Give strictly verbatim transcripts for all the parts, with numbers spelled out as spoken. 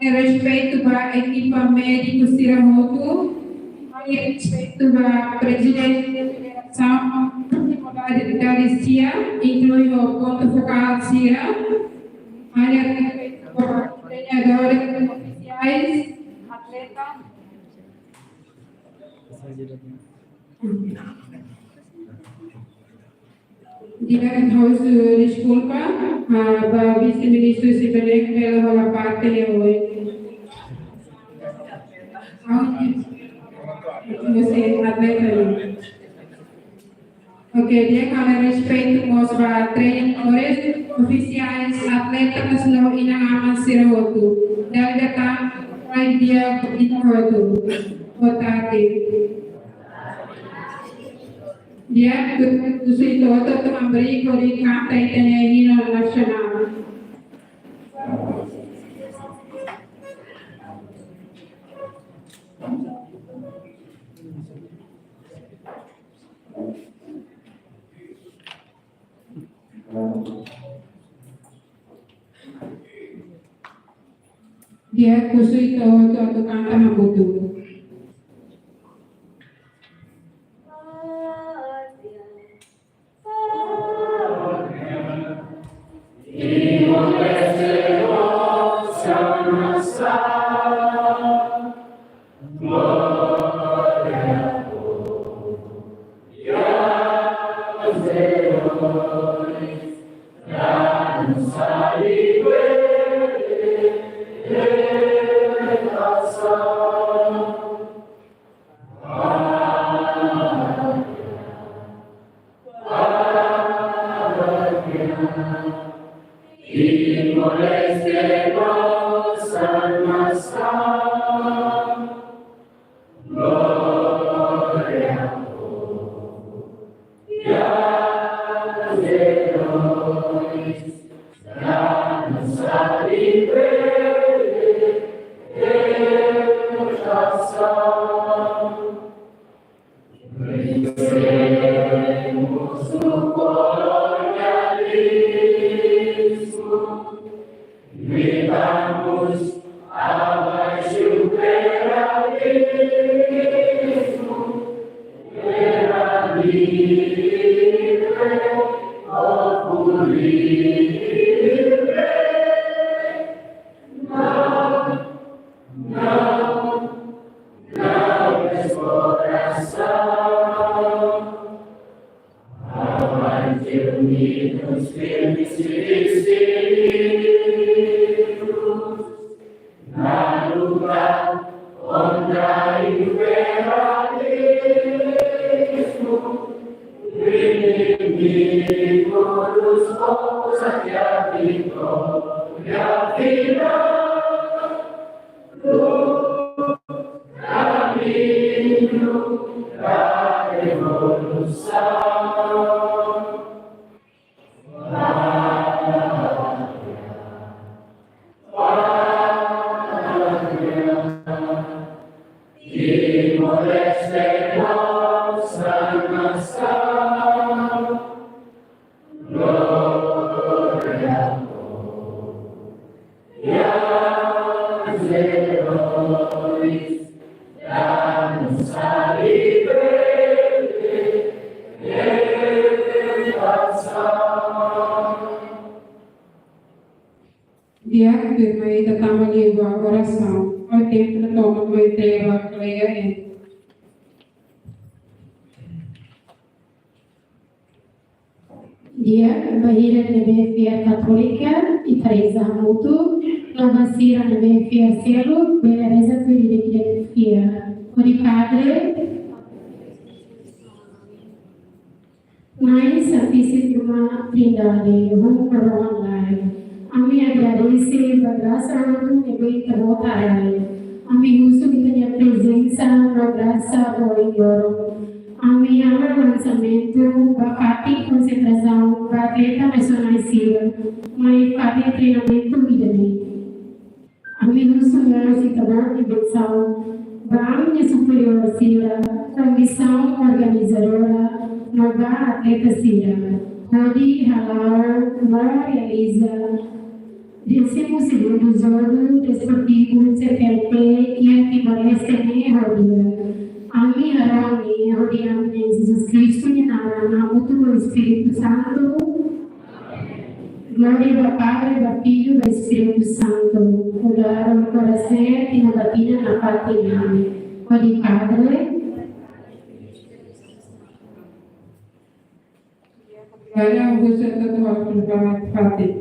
Respeitu ba ekipa médiku sira hotu, respeitu ba prezidente da federasaun, komunidade da Sia, inklui ho pontu fokál sira, ha'u-nia respeitu ba treinadores, ofisiais, atletas. Di'ak, ha'u husu deskulpa, ah, ba Vise-Ministru Sibanek pela hola parte iha oin. Ha'u husu atleta. Oke, di'ak, ha'u-nia respeitu mós ba treinadores, ofisiais, atletas no inan-aman sira hotu. Dala ida tan, di'ak ba ita hotu. Boa tarde. Di'ak, husu ita hotu atu hamriik hodi kanta ita-nia hinu nasionál. Di'ak, husu ita hotu atu kanta hamutuk. Di'ak, tuirmai ita tama liu ba orasaun. Ha'u hatene katak tomak mai ita-nia kolega N. Di'ak, ba sira ne'ebé fiar Katólika, ita reza hamutuk, no ba sira ne'ebé fiar seluk, bele reza tuir ida-ne'ebé fiar. Hodi Padre, Na'i Santíssima Trindade, Ruhu no Rohan Laek. Ami agradese ba grasa hotu ne'ebé Ita-Boot haraik. Ami husu Ita-nia prezensa no grasa ohin loron. Ami halo lansamentu ba fatin konsentrasaun ba atleta nasionál sira mai fatin treinamentu ida-ne'e. Ami husu mós Ita-Boot nia bensaun ba ami-nia superiór sira, komisaun organizadora, no ba atleta sira, hodi hala'o no realiza Décimo segundo jogo desportivo C P L P iha Timor-Leste ne'e ho dia. Ami harohan ne'e ho dia Amen Jesus Kristu nia naran, hamutuk ho Espíritu Santu. Glória ba Padre, ba Filho, ba Espíritu Santu. Uda aro no koraseia, tina ba tinan, nafatin ne'e. Hodi Padre. Obrigada, Augusto, atu tau ba fatin.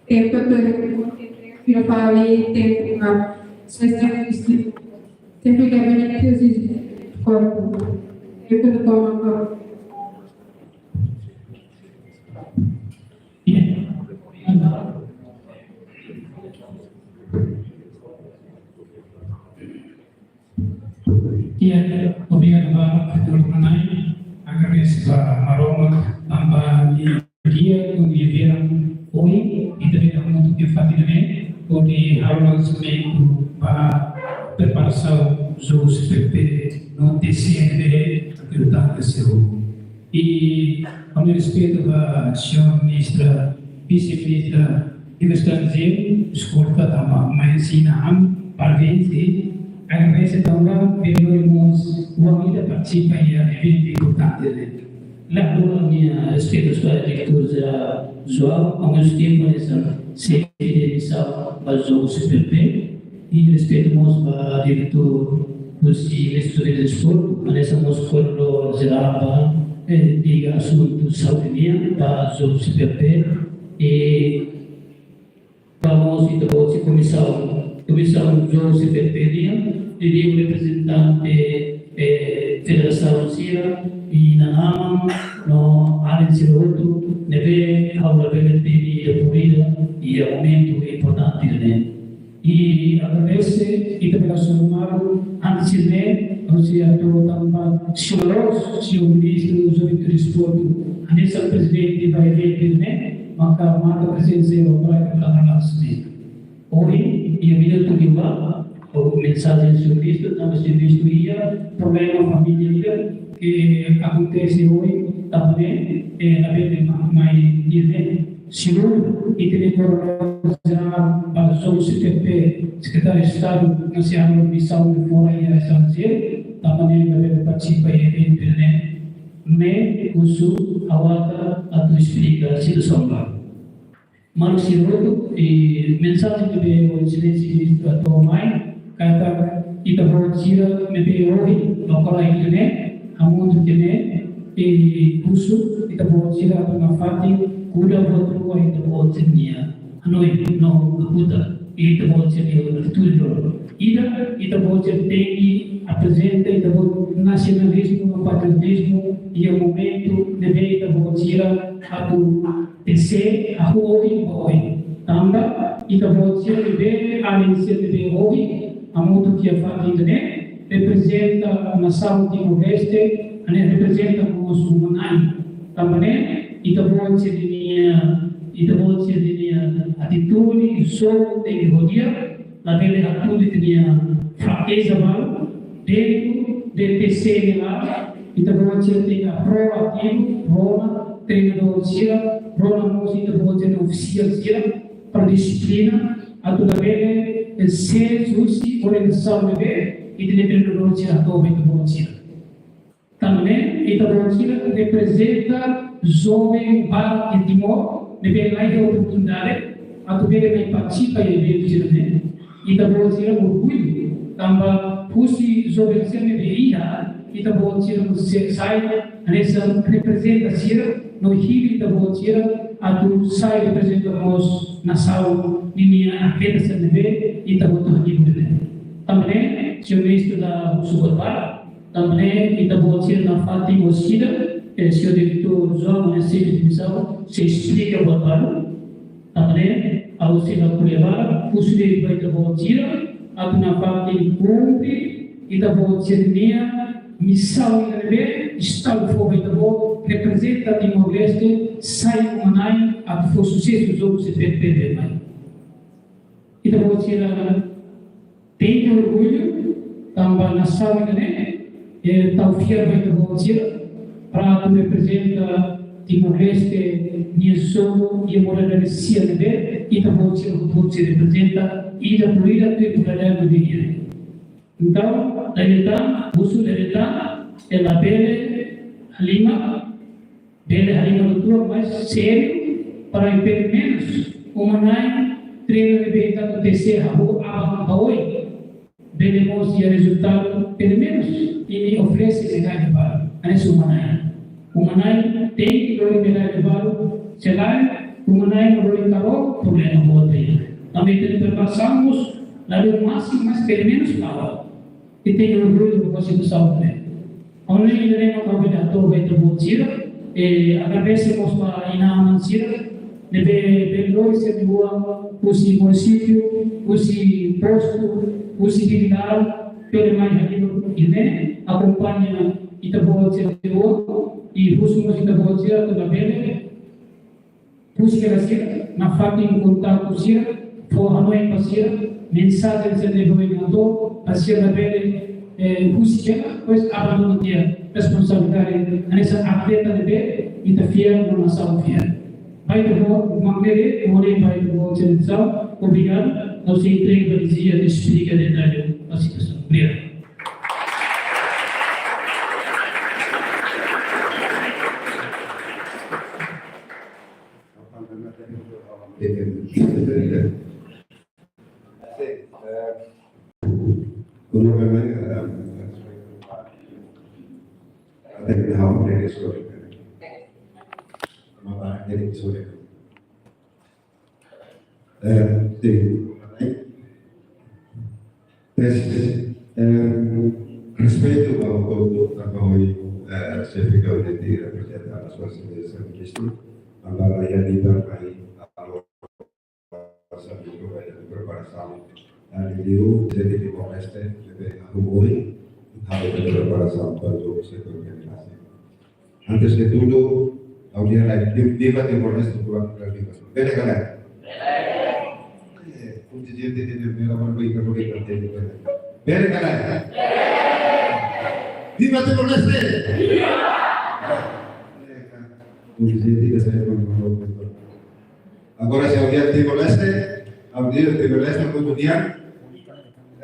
Tempu tu, fila fali, tempu na, sesi, tempu gabinete, korpu. Tempu tu toma, korpu. Iya, obrigadu barak, Dr. Manai. Agradese ba Maromak tanba nia guia no nia lideransa ohin, i também hamutuk iha fatin ne'e, hodi halo lanseamentu ba preparasaun jogu C P P no T C N B, importante seu. I ami respeitu ba señór ministra, vise-ministra Negósiu Estranjeiru, deskulpa tanba mai ensina am, parabéns, i agradese tanba veio mós, ohin ita partisipa iha eventu importante ne'e. Lae, ami respeitu ba diretór João, ao mesmo tempo, essa serviço de missão ba jogu C P P, i respeitu mós ba diretór husi Ministériu Desportu, hanesan mós koordenadór jerál ba, eh, liga asuntu saúde nian ba jogu C P P, i ba mós ita-boot sira komisaun, komisaun jogu C P P nian, i liuliu reprezentante, eh, federasaun sira, i inan-aman, no alin sira hotu, ne'ebé ha'u labele temi ida por ida, iha momentu importante ne'e. I agradese, ita bele hasoru malu, antes ne'e, ha'u sei hato'o tanba señór Loros, señór Ministru Juventude e Desportu, hanesan prezidente ba eventu ne'e, maka marka prezensa iha Praia Catedral ne'e. Ohin, iha minutu liubá, ho mensajen señór Ministru, tanba señór Ministru iha problema família ida ke akontese ohin, tanba ne'e, eh, labele ma-, mai iha ne'e. Segundu, ita-nia koordenadór jerál ba jogu C P P, Sekretáriu Estadu, Nasionál Misaun de Fora i Estranjeiru, tanba ne'e labele partisipa iha eventu ne'e, mai husu Awata atu esplika situasaun ba. Maluk sira hotu, i mensajen ne'ebé Exelénsia Ministru hato'o mai, katak ita-boot sira ne'ebé ohin, no korai ne'e, hamutuk ne'e, i husu, ita-boot sira atu nafatin, kuda buat rua ita-boot sira-nia hanoin no kakutak, ita-boot sira-nia atitude. Ida, ita-boot sira tenke aprezenta ita-boot nasionalizmu no patriotizmu, iha momentu ne'ebé ita-boot sira atu T C, hahú ohin ba oin. Tanba, ita-boot sira ne'ebé, alin sira ne'ebé ohin, hamutuk iha fatin ne'e, reprezenta nasaun Timor-Leste, hanesan reprezenta mós uma-na'in. Tanba ne'e, ita-boot sira-nia, ita-boot sira-nia atitude, jogu tenke ho di'ak, labele hatudu ita-nia frakeza balu, dentru de T C ne'e, ita-boot sira tenke proativu, rona treinadór sira, rona mós ita-boot sira ofisiál sira, para dixiplina, atu labele, eh, sees husi orientasaun ne'ebé ita-nia treinadór sira hato'o ba ita-boot sira. Tanba ne'e, ita-boot sira reprezenta joven barak iha Timor, ne'ebé la iha oportunidade atu bele mai partisipa iha eventu sira-ne'e. Ita-boot sira orgullu, tanba husi joven sira ne'ebé iha, ita-boot sira mós se-, sai hanesan reprezenta sira, no hili ita-boot sira atu sai reprezenta mós nasaun ninia atleta sira ne'ebé ita hotu hadi'a ne'e. Tanba ne'e, señór Ministru la husu buat barak, tanba ne'e ita-boot sira nafatin mós ida, eh, señór diretór João, hanesan xefe de misaun, sei esplika buat balu. Tanba ne'e, ha'u sei la ko'alia barak, husu de'it ba ita-boot sira, atu nafatin kumpre, ita-boot sira-nia misaun ne'ebé Estadu fó ba ita-boot, reprezenta Timor-Leste, sai uma-na'in, atu fó susesu jogu C P P mai. Ita-boot sira tenke orgullu, tanba nasaun ida-ne'e, eh, tau fiar ba ita-boot sira. para atu reprezenta Timor-Leste nia sobu iha modalidade sira ne'ebé ita-boot sira hotu-hotu sei reprezenta, ida por ida tuir modalidade ne'ebé iha. Entaun, dala ida tan, husu dala ida tan, labele halimar, bele halimar uitoan, mas sériu, para pelumenus uma-na'in treinu ne'ebé ita atu tesi hahú aban ba oin, bele mós iha rezultadu, pelumenus imi oferese medalla balu. Hanesan uma-na'in, uma-na'in tenke lori medalla balu, se lae, uma-na'in lori karó, problema boot. Tanba ita-nia preparasaun mós la dún másimu, mas pelumenus balu. Ita tenke orgullu ho situasaun ne'e. Ha'u hanoin ida-ne'e mak ha'u bele hato'o ba ita-boot sira, eh, agradese mós ba inan-aman sira ne'ebé bele lori sira-nia oan husi munisípiu, husi postu, husi Dili laran, bele mai halimar iha ne'e, akompaña ita-boot sira-nia oan, i husu mós ita-boot sira atu labele husik hela sira, nafatin kontaktu sira, fó hanoin ba sira, mensajen sira ne'ebé ohin hato'o, para sira labele, eh, husik hela, depois abandona tiha responsabilidade, hanesan atleta ne'ebé ita fiar no nasaun fiar. Ba ita-boot, mak ne'e, ha'u hanoin ba ita-boot sira-nia atensaun, obrigadu, ha'u sei entrega ba Lizia atu esplika detalle ba situasaun. Obrigadu. Eh, sin. Tes, eh, respeitu ba hotu-hotu, tanba ohin, eh, xefe gabinete reprezenta Sua Exelénsia Ministru, tanba iha nia mai halo servisu ba preparasaun. Liuliu, Presidente Timor-Leste, ne'ebé hahú ohin, halo preparasaun ba jogu setor organisasi. Antes de tudo, ha'u dehan lai, vi-, viva Timor-Leste, viva, viva. Bele ka lae? Eh, kontinjente de primeira, mas bem, bem, bem, bem, bem. Bele ka lae? Viva Timor-Leste! Viva! Kontinjente de primeira, mas bem, bem, bem. Agora, se ha'u dehan Timor-Leste, ha'u dehan Timor-Leste, ha'u dehan,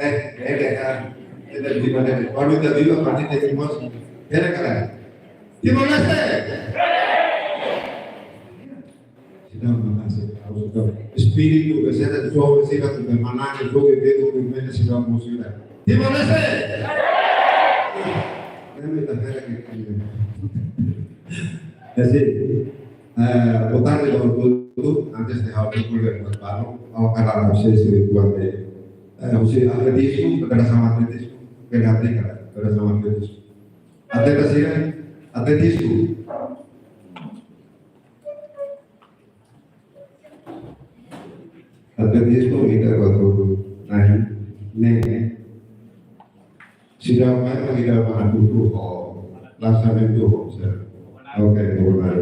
eh, eh, eh, ah, eh, eh, viva, eh, eh, kuandu ita viva, kuandu ita viva, bele ka lae? Timor-Leste! Seidauk, maka'as, ha'u seidauk. Espíritu, beseda, joven, seidauk, manán, joven, bedu, mena, seidauk, mosida. Timor-Leste! Ne'e mak ita haree ke, eh, boa tarde ba hotu-hotu, antes de ha'u concluir, mas baru, ha'u hakarak apresiasi buat ne'e. Eh, husi atletizmu, federasaun atletizmu, federasaun atletizmu. Atleta sira, atletizmu. Atletizmu ita buat hotu, nah, ne'e. Seidauk mai, seidauk mai atu tuur ho lansamentu ho sira. Oke, benar.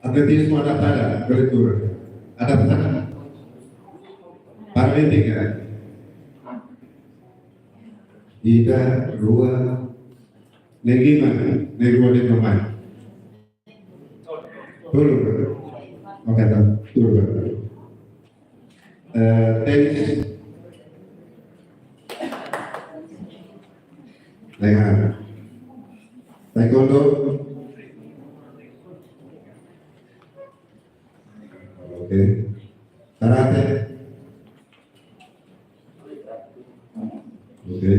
Atletizmu adaptada, kultura. Adaptada. Paralímpika. Ida, rua, na'in lima, na'in rua de'it mai. Tolu. Oke, tan, tolu. Eh, tenis. Dengan taekwondo. Oke. Karate. Oke.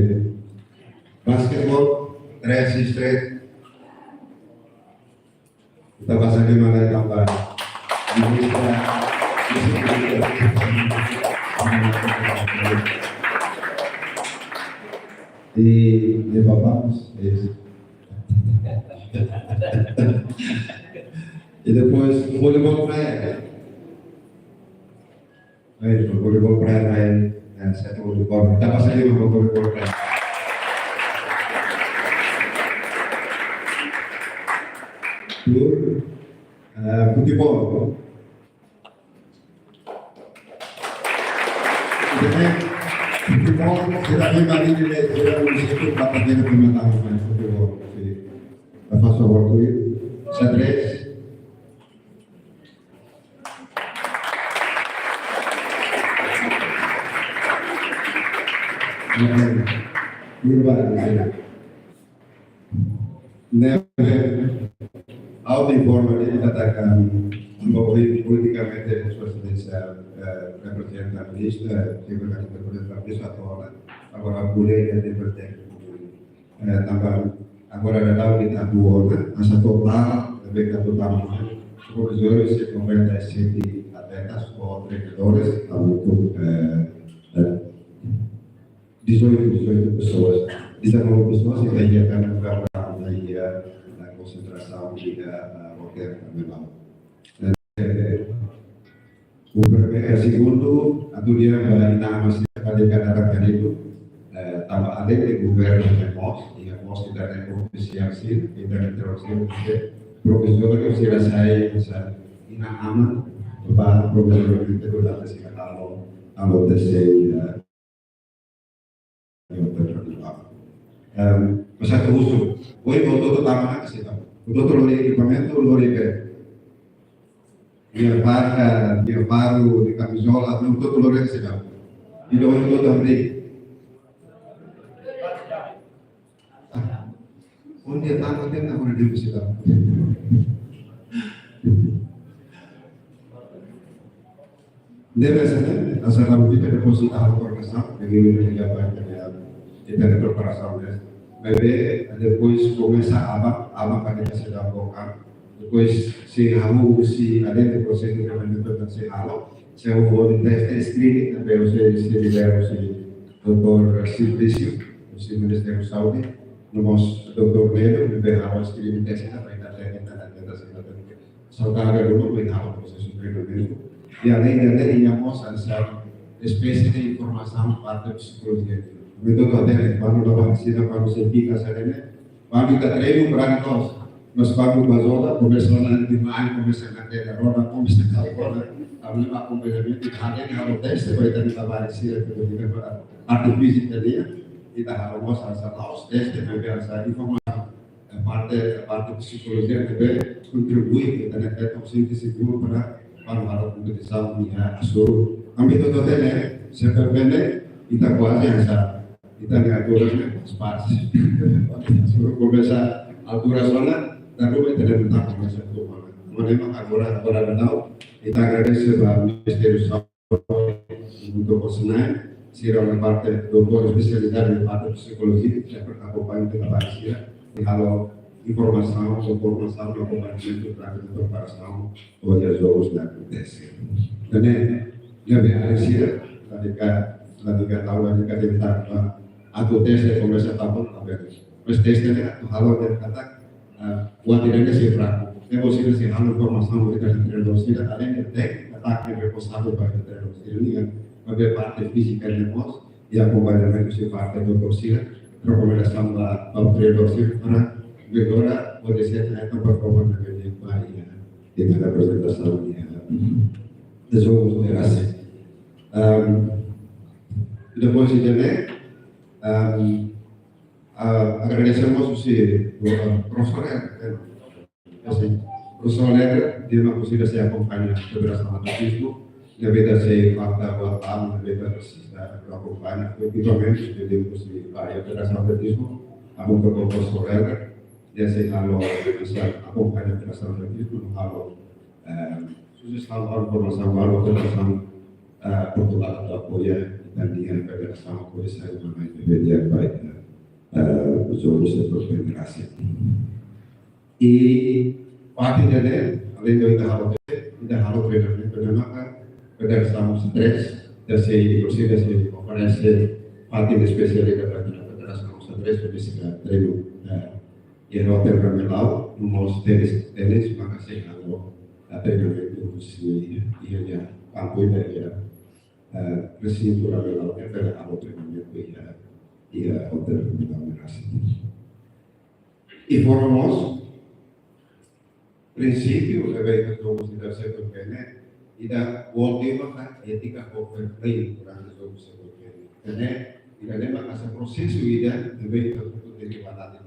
Basketball, tres straight. Ita basa liman lai tanba. Di, di papan, eh. I depois, voleibol praia. Baik, voleibol praia, baik. Dan satu voleibol. Tambah saja, voleibol praia. Tur, eh, futebol. Jadi, futebol, kita ni bagi ni, kita munisípiu, kita ni pemain futebol. Jadi, Paso waktu itu. Xadrez. Oke. Ini, Pak, di sini. Ne'ebé, ha'u informa de'it katak, ha'u politikamente, sua Exelénsia, eh, reprezenta ministru, eh, reprezenta ministru atuál, agora boleh dia reprezenta, eh, tanba agora daudaun ita halo, hanesan totál, ne'ebé ka totál, provizóriu sei noventa e sete atletas ou treinadores, atu, eh, eh, dezoito, dezoito pessoas. Dezanove pessoas, e aí a Câmara vai dar aí a, a concentração e a, a, o tempo também lá. Eh, o primeiro, o segundo, a Durian vai dar uma cidade de cada candidato, eh, tanba além de governo de mós, e a mós que também ofisiál, sim, e também tem o seu, provizóriu, se ela sai, sai, e na ama, para provizóriu, que tem que dar esse canal, a acontecer, eh, Em, mas atu husu, ohin hotu-hotu tama ona ka seidauk? Hotu-hotu lori ekipamentu, lori be. Nia faja, nia faru, nia kamizola, hotu-hotu lori ka seidauk? Ida ohin hotu-hotu abri. Ah, ohin nia tama ona, agora nia seidauk? Deve ser, hanesan ha'u dehan, depois ita halo koordenasaun, jadi ini ita preparasaun, ya. Maibé, depois komesa aban, aban para ita sei dadauk. Depois, se ha'u, se ada di prosesu treinamentu, ita sei halo, se ha'u hodi teste screening, ne'ebé sei, sei lidera, sei doutór Simplício, sei Ministériu Saúde, no mós doutór Nelo, ne'ebé halo screening teste, para ita teste, ita teste, ita teste. Saudade dulu, obrigadu, prosesu treinamentu. I além de, de, iha mós hanesan espésie de informasaun parte psikolojia. Metode dele, kuandu la vakasina, kuandu sei fika, sei dene, kuandu ita treinu, berani toos. Mas kuandu ba joga, komesa ona de mai, komesa ona de roda, komesa ona roda, ami akompañamentu, ita halo, ita halo teste, para ita, ita ba sira, ita ba parte fízika de'it, ita halo mós hanesan teste, para hanesan informasaun. Eh, parte, parte psikolojia ne'ebé kontribui, ita-nia feto sente seguru para, para halo kompetisaun iha hasoru. Ami hotu-hotu hatene, se prevene, ita kuaze hanesan, ita-nia altura ne'e pas-pas. Hasoru komesa altura zona, dan ruma ita-nia bentang komesa turun. Maibé agora, agora daudaun, ita agradese ba Ministériu Saúde, junto ho SNAEM, sira iha parte, doutór espesializadu iha parte psikolojia, sira akompaña ita-nia sira, i halo informasaun, informasaun, akompañamentu, para preparasaun, ohin jogu sei akontese. Tanba, iha be sira, la dehan, la dehan tau, la dehan tentang, atu teste komesa tau, la dehan. Mas teste ne'e, atu halo dehan katak, ah, buat ida-ne'e sei fraku. Ne'ebé sira sei halo informasaun ba ita-nia treinadór sira, além de tékniku, katak ne'e responsavel ba ita-nia treinadór sira-nian, maibé parte fízika ne'e mós, i akompañamentu husi parte doutór sira, rekomendasaun ba, ba treinadór sira, para melhora, hodi sei ita performa ne'ebé di'ak ba iha, iha reprezentasaun iha, iha jogu de rasen. Ehm, depois de ne'e, ehm, Ah, agradesemos husi, ah, profesór, eh, eh, husi profesór Ledra, nia mak husi ida sei akompaña Federasaun Atletizmu, nia bele sei fakta buat tamu, nia bele sei akompaña, ekipamentu, nia bele husi, ah, iha Federasaun Atletizmu, ami ho profesór Ledra, nia sei halo, nia sei akompaña Federasaun Atletizmu, halo, eh, sujestaun, halo formasaun, halo formasaun, eh, Portugál atu apoia, i tanba federasaun apoia sai mana, i bele apoia, eh, eh, jogu sei federasi. I parte ida-ne'e, além de ita halo, ita halo treinamentu, ita maka federasaun xadrez, ita sei, ita sei oferese parte espesiál ba federasaun xadrez, para bisa treinu, eh, iha Hotel Ramelau, no mós tenis, tenis, maka sei halo, eh, treinamentu husi, iha, iha kampu ida, iha, eh, resintu Ramelau, ne'ebé halo treinamentu iha, iha Hotel Ramelau ne'e rasik. I fora mós, prinsípiu, ne'ebé ita tau husi ita sei konvene, ita última ka étika ho fair play durante jogu sei konvene. Tanba, ida-ne'e mak hanesan prosesu ida, ne'ebé ita hotu tenke validasi.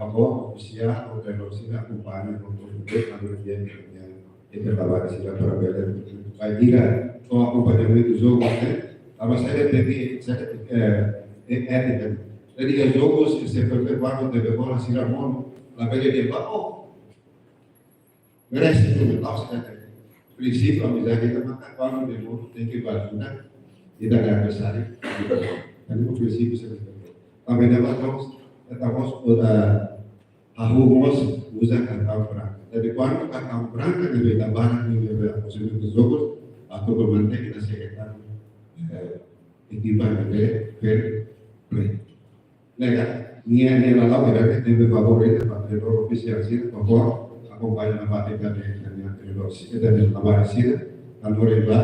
favór ofisiál, ou tenór sira akompaña, ou tenór sira akompaña, ita bá sira para bele, para ita akompañamentu jogu, né? Tanba sira tenke, sira, eh, eh, étika. Jadi, iha jogu, se, se perder bola, tebe bola, sira monu, labele dehan, oh, merese, tudo, tal, sira. Prinsípiu amizade ita maka, kuandu ita monu, tenke bá ajuda ita-nia adversáriu. Ida-ne'e prinsípiu sira. Tanba ida-ne'e, ita mós, ita mós, eh, hahú mós uza kartaun branku. Jadi, kuandu kartaun branku ne'ebé ita barak ne'e, ne'ebé akontese iha jogu, atu mantein ita sei hetan, eh, ekipa ne'ebé fair play. Ne'e ka, nia, nia la lau, ida-ne'e favór ida, para tenór ofisiál sira, favór akompaña nafatin ida-ne'e, ida-ne'e tenór sira, ida-ne'e labarik sira, tanba ita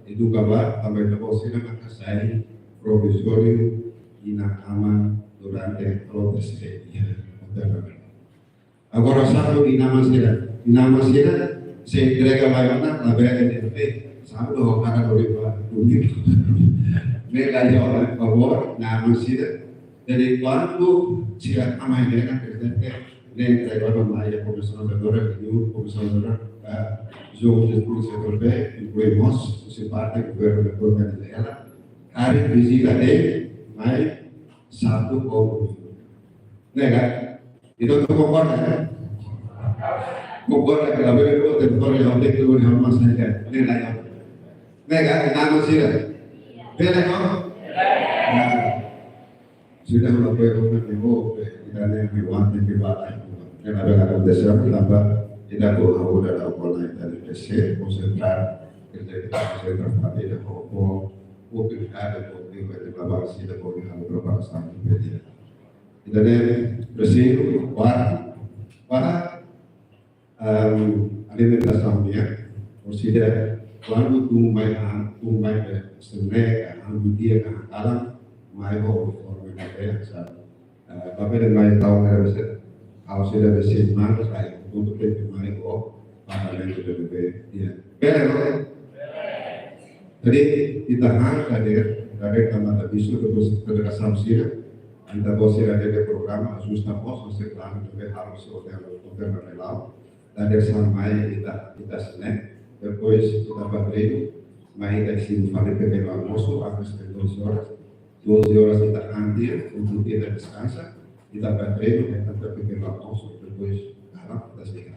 eduka ba, tanba ita-boot sira maka sai provizóriu inan-aman durante lotes e iha hotel. Agora, sá inan-aman sira, inan-aman sira, se entrega mai ona, labele dehan, eh, sá do ho kada do riba, do riba. Ne'e la iha ona, favór, inan-aman sira. Jadi, kuandu sira tama iha ne'e, ne'e entrega ona mai iha komisaun da ora, iha komisaun da ora, ah, jogu de futebol, inklui mós, husi parte governu, governu da ela. Karik vizita de'it, mai, Sabtu ou Domingu. Ne'e ka? Entaun, ita konkorda, eh? Konkorda katak labele, ita konkorda, ita konkorda, ita konkorda, ita konkorda, ita konkorda. Ne'e ka, inan-aman sira? Bele, no? Nah. Sira halo pe, halo pe, halo pe, ita-nia atu ita-nia atu. Ne'e labele akontese, tanba ita-boot ha'u dada ona ita-nia P C, konsentra, kerja ita konsentra, tapi ita ho, ho, ho, ita-boot, ita-boot, ita-boot, ita-boot, ita-boot, ita-boot, ita-boot, ita-boot, terseiro, para, para, ehm, alimentasaun nian, ou seja, kuandu tun mai an, tun mai be, sene, an, dia, an, alam, mai ho, uniforme, be, sa, eh, papel de mai tau, ne, be, se, au, se, be, se, man, sai, tudo que tem mai ho, para, ne, be, be, dia. Bele, no? Jadi, ita han kader, kader tama ta bisu, depois federasaun sira, ita-boot sira de programa, ajusta mós, se planu, de harus hotel, hotel na relau, kader sai mai, ita, ita sene, depois ita ba treinu, mai ita simu fali pekenu almosu, antes de doze horas, doze horas ita han tiha, um dia ita deskansa, ita ba treinu, ita ba pekenu almosu, depois, kalan, ita sira.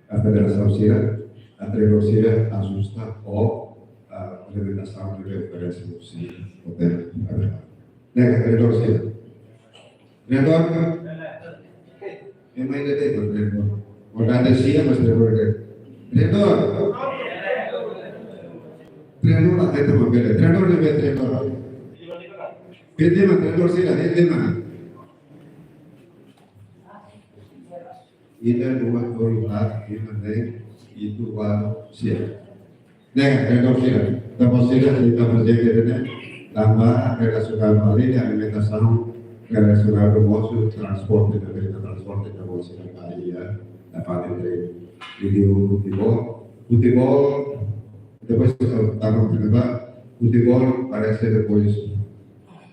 A federasaun sira, a treinadór sira, ajusta ho, a, alimentasaun ne'ebé oferese husi hotel. Ne'e ka, treinadór sira? Treinadór? Ema ida de'it, treinadór. Oda ada sia, mas treinadór de'it. Treinadór? Treinadór, la, treinadór, bele. Treinadór, ne'ebé treinadór? Bele, mas treinadór sira, bele, mas. Ida, rua, tolu, haat, lima, neen, hitu, ualu, sia. Ne'e, entaun sira, entaun sira, ita projetu ne'e, tanba relasionadu ho alimentasaun, relasionadu ho transporte, ne'ebé transporte, entaun sira ba iha, iha parte de, de futebol, futebol, depois, tanba, futebol, parese depois,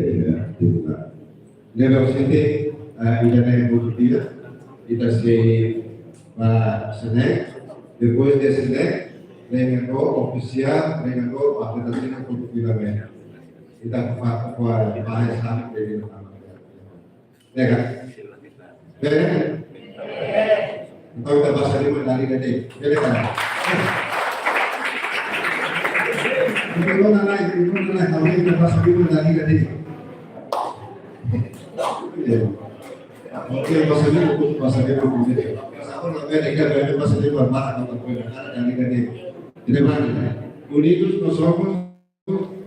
ida, ida, ida. Ne'ebé sente, ah, ida-ne'e enkontru ida, ita sei ba select, depois de select, reinventor, ofisiál, reinventor, apresentasaun enkontru ida ne'e. Ita fa, fa, fa, sabe que ele tá. Lega. Bele? Entaun ita basa liman dala ida de'it. Bele ka? Entaun, nona nai, entaun, nona nai, entaun ita basa liman dala ida de'it. Oke, basa liman, basa liman, basa liman. Basa liman, basa liman, basa liman, basa liman. Tidak ada. Unidos nós somos.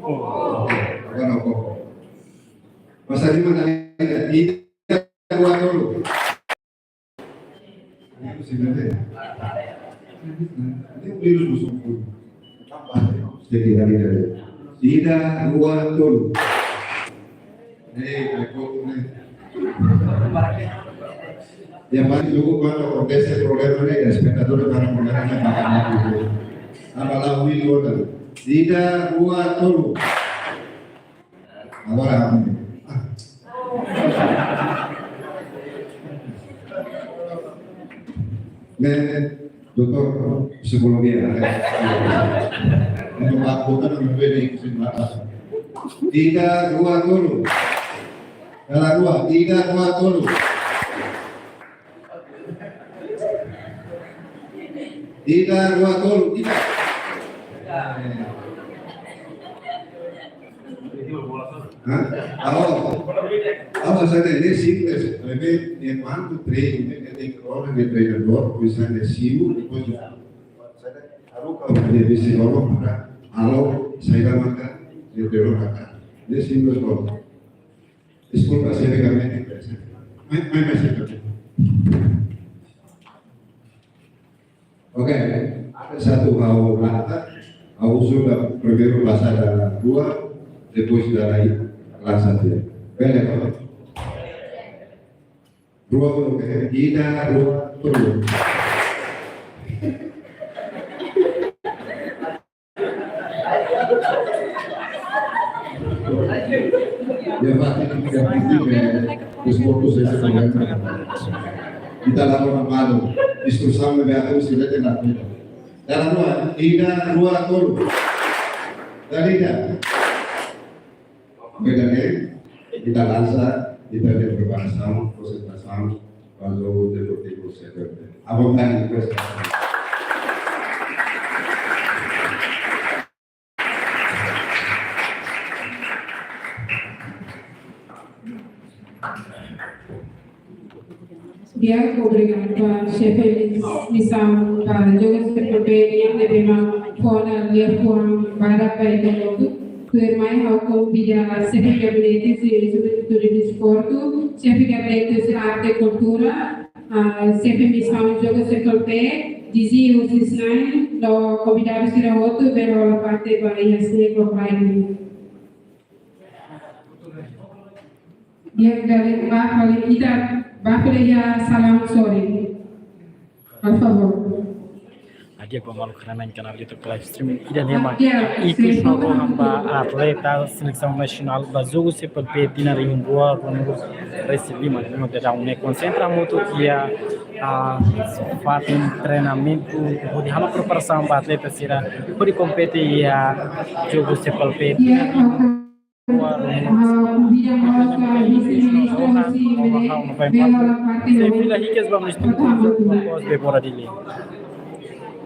Agora não. Basa liman dala ida. Ida, rua, tolu. Ida, rua, tolu. Eh, aku, eh. Ya, paling cukup kalau akontese problema ne'e, ya, espetadór para problema ne'e, para apa lagi, ida, rua, tolu. Agora, ah. Ne'e, doutór psikologia, ne'e. Ne'e, aku kan lebih dari kesempatan. Ida, rua, tolu. Dala rua, ida, rua, tolu. Ida, rua, tolu, ida. Hah? Awo. Awo, saida, ne'e simples. Ne'ebé, ne'e kuandu treinu, ne'e, ne'e, ne'e, treinadór, misalnya, simu, depois, saida, haruka, ne'e, bisi lolo, para, halo, saida, maka, ne'e, ne'e, ne'e, simples, lolo. Deskulpa, xefe gabinete. Mai, mai, mai, xefe. Oke, ada satu ha'u lata, ha'u sudah primeiru pasa dala rua, depois dala i-, lansa dia. Bele, oke? Rua, oke. Ida, rua, rua. Ya, Pak, ya, Pak, ya, terus fokus ya, sebenarnya. Kita lakukan malu. Diskusi sama dengan aku, sila tidak beda. Dala rua, ida, rua, tolu. Dala ida. Beda, eh? Kita lansa, kita ada preparasaun, konsentrasaun, ba jogu Desportivu Setúbal. À vontade, professor. Di'ak, obrigadu ba xefe misaun ba jogu Setúbal nian, ne'ebé mak fó ona liafuan barak ba ita hotu. Tuirmai ha'u konvida xefe gabinete husi Juventude Desportu, xefe gabinete husi Arte Kultura, ah, xefe misaun jogu Setúbal, D G husi SNAI, no konvidadu sira hotu bele hola parte ba iha sneak live. Di'ak, dala ida, ba fali ita, ba fali iha salam sorin. Por favor. Di'ak, ba maluk rona iha kanál YouTube live streaming. Ida-ne'e mak, ah, di'ak, ikus sim, no rohan ba atleta selesaun nasionál ba jogu Setúbal tinan rihun rua ruanulu resin lima, no daudaun ne'e konsentra hamutuk iha, ah, fatin treinamentu hodi halo preparasaun ba atleta sira hodi kompete iha jogu Setúbal tinan rihun rua ruanulu. Sei fila hikas ba Mister Débora Dili.